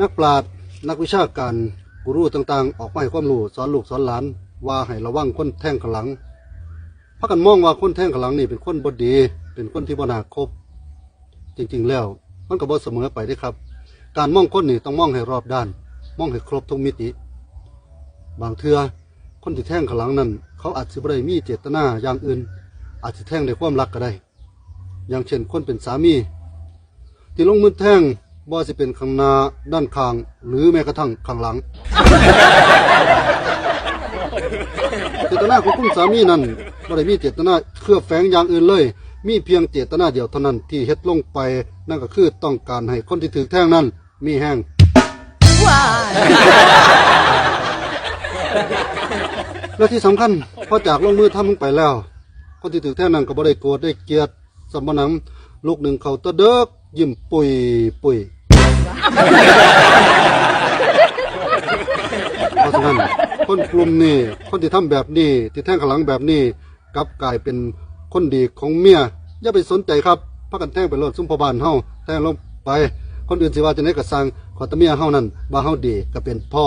ນັກປາດ, ນັກວິຊາການ, ກູຣູຕ່າງໆ ອອກມາໃຫ້ຄວາມຮູ້ ສອນລູກສອນຫຼານ ວ່າໃຫ້ລະວັງຄົນແທງຂ້າງຫຼັງ. ພາກັນມອງວ່າຄົນແທງຂ້າງຫຼັງນີ້ເປັນຄົນບໍ່ດີ, ເປັນຄົນທີ່ບໍ່ໜ້າຄົບ. ຈິງໆແລ້ວ ມັນກໍບໍ່ສະເໝີໄປເດ້ຄັບ. ການມອງຄົນນີ້ຕ້ອງມອງໃຫ້ຮອບດ້ານ, ມອງໃຫ້ຄົບທຸກມິຕິ. ບາງເທື່ອ ຄົນທີ່ແທງຂ້າງຫຼັງນັ້ນ ເຂົາອາດຊິບໍ່ໄດ້ມີເຈດຕະນາຢ່າງອື່ນ, ອາດຊິແທງດ້ວຍຄວາມລັກກໍໄດ້. ຢ່າງເຊັ່ນ ຄົນເປັນສາມີ ທີ່ລົງມືແທງ ບໍ່ວ່າຊິເປັນຂ້າງໜ້າ, ດ້ານຂ້າງ ຫຼື ແມ້ກະທັ່ງຂ້າງຫຼັງ. ເຈດຕະນາຂອງຄຸນສາມີນັ້ນ ບໍ່ໄດ້ມີເຈດຕະນາເຄືອບແຝງຢ່າງອື່ນເລີຍ, ມີພຽງເຈດຕະນາດຽວເທົ່ານັ້ນທີ່ເຮັດລົງໄປ, ນັ້ນກໍຄືຕ້ອງການໃຫ້ຄົນທີ່ຖືກແທງນັ້ນມີແຮງ. ວ້າຍ ແລະທີ່ສຳຄັນ, ພໍຈາກລົງມືທຳລົງໄປແລ້ວ, ຄົນທີ່ຖືກແທງນັ້ນກໍບໍ່ໄດ້ໂກດໄດ້ກຽດ ສ່ຳບໍ່ໜັງ ລຸກໜຶ່ງເຂົ້າແຕ່ເດິກ ຍິ້ມປຸ້ຍໆ. ເພາະສະນັ້ນ ຄົນກຸ່ມນີ້, ຄົນທີ່ທຳແບບນີ້, ທີ່ແທງຂ້າງຫຼັງແບບນີ້, ກັບກາຍເປັນຄົນດີຂອງເມຍ. ຢ່າໄປສົນໃຈຄັບ, ພາກັນແທງໄປໂລດ. ຊຸມພໍ່ບ້ານເຮົາແທງລົງໄປ, ຄົນອື່ນຊິວ່າຈັ່ງໃດກໍຊ່າງ, ຂໍແຕ່ເມຍເຮົານັ້ນວ່າເຮົາດີກໍເປັນພໍ.